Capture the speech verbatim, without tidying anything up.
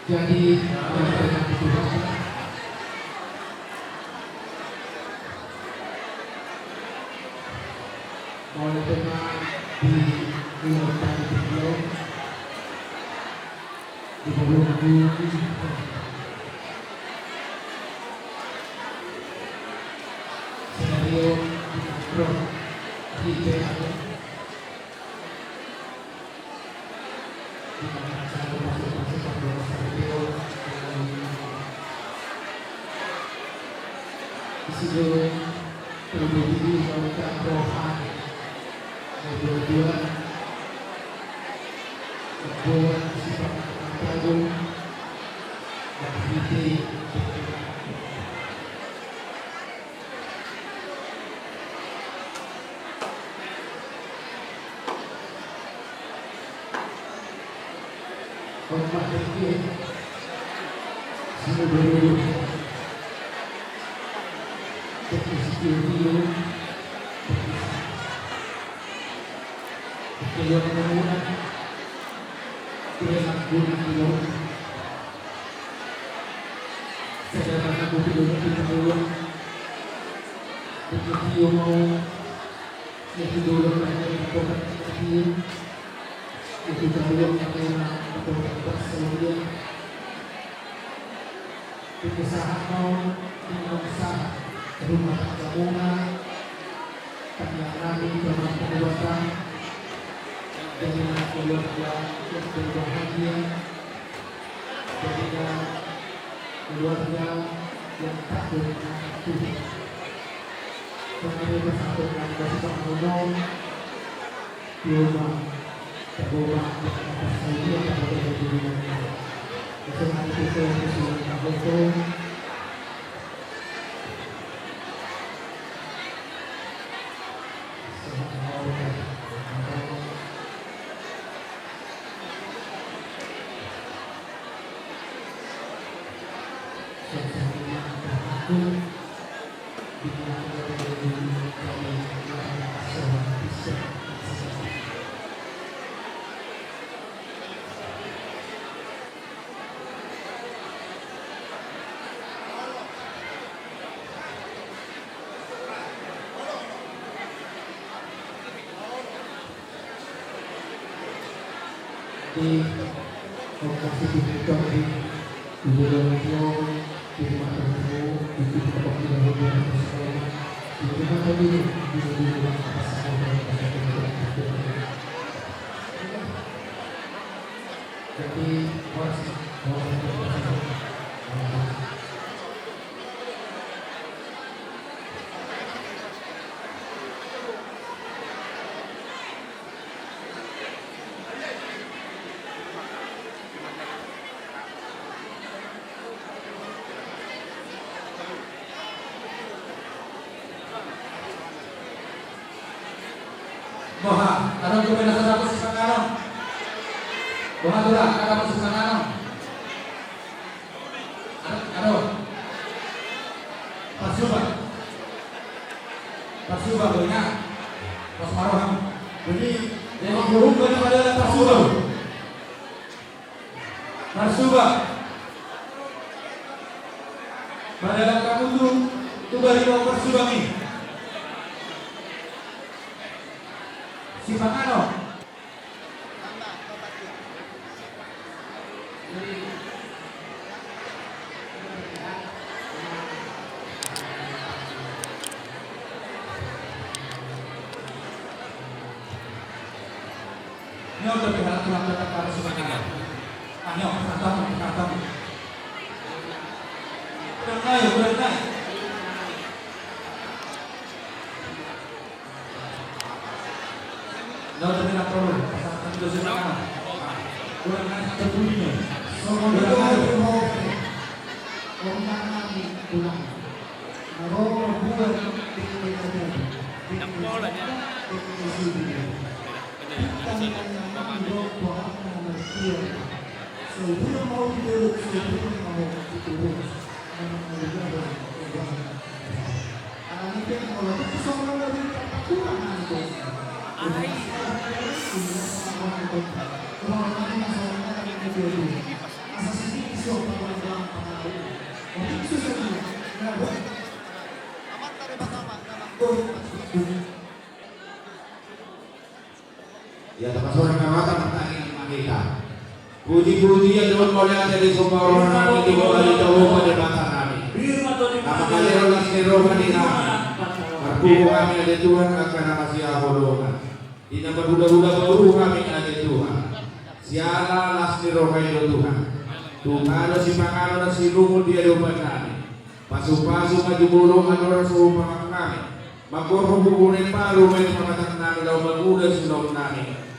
Jadi, mauliate ma di Tuhanta. Mauliate ma di Tuhanta di Tuhan. Di Tuhan. Scenario di Tuhan. Di Tuhan. Sederhana, boti dulu, boti dulu. Boti dulu, mau. Boti dulu, mau. Boti dulu, mau. Boti dulu, mau. Boti sahat, mau. Boti sahat. Rumah tangga muna. Tangiang nami, Tuhan, pengobatan. Jadilah keluarga yang berbahagia. Jadilah keluarga yang takut akan Tuhan. Kami bersatu dan bersama-sama. Di rumah, di rumah, di rumah. Bersama kita, bersama-sama. Boha, adong dope na so dapot sipanganon? Boha, Tulang, adong sipanganon? Adong, adong. Parsuba. Parsuba, boha. Pas maroham. Jadi, jadi guru, boha, pada parsuba. Parsuba. Pada hamu tu, tu bari do parsuba i. Sipanganon. Nyo udah pihak tulang tetap harus makan. Anyo, santap, santap. Kurang naik, kurang naik. Nyo udah pihak tulang, santap, santap. Kurang naik, santap, bunyinya. Kurang naik. Kurang naik, kurang naik. Ia tapasonang ma rohanta martangiang ma hita. Puji-pujian dohot mauliate di somba roha nami di bawah di Jahowa Debata nami. Na mangalean las ni roha di hami. Marpungu hami ale Tuhan angka na masihaholongan. Di na marhulahula boru hami ale Tuhan. Siala las ni roha i do Tuhan. Tupa do sipanganon na sinumut di adopan nami. Pasupasu ma jumolo andorang so hupangan hami. Manggorhon huhut paru ma i tu pamatang nami laho mangula siulaon nami.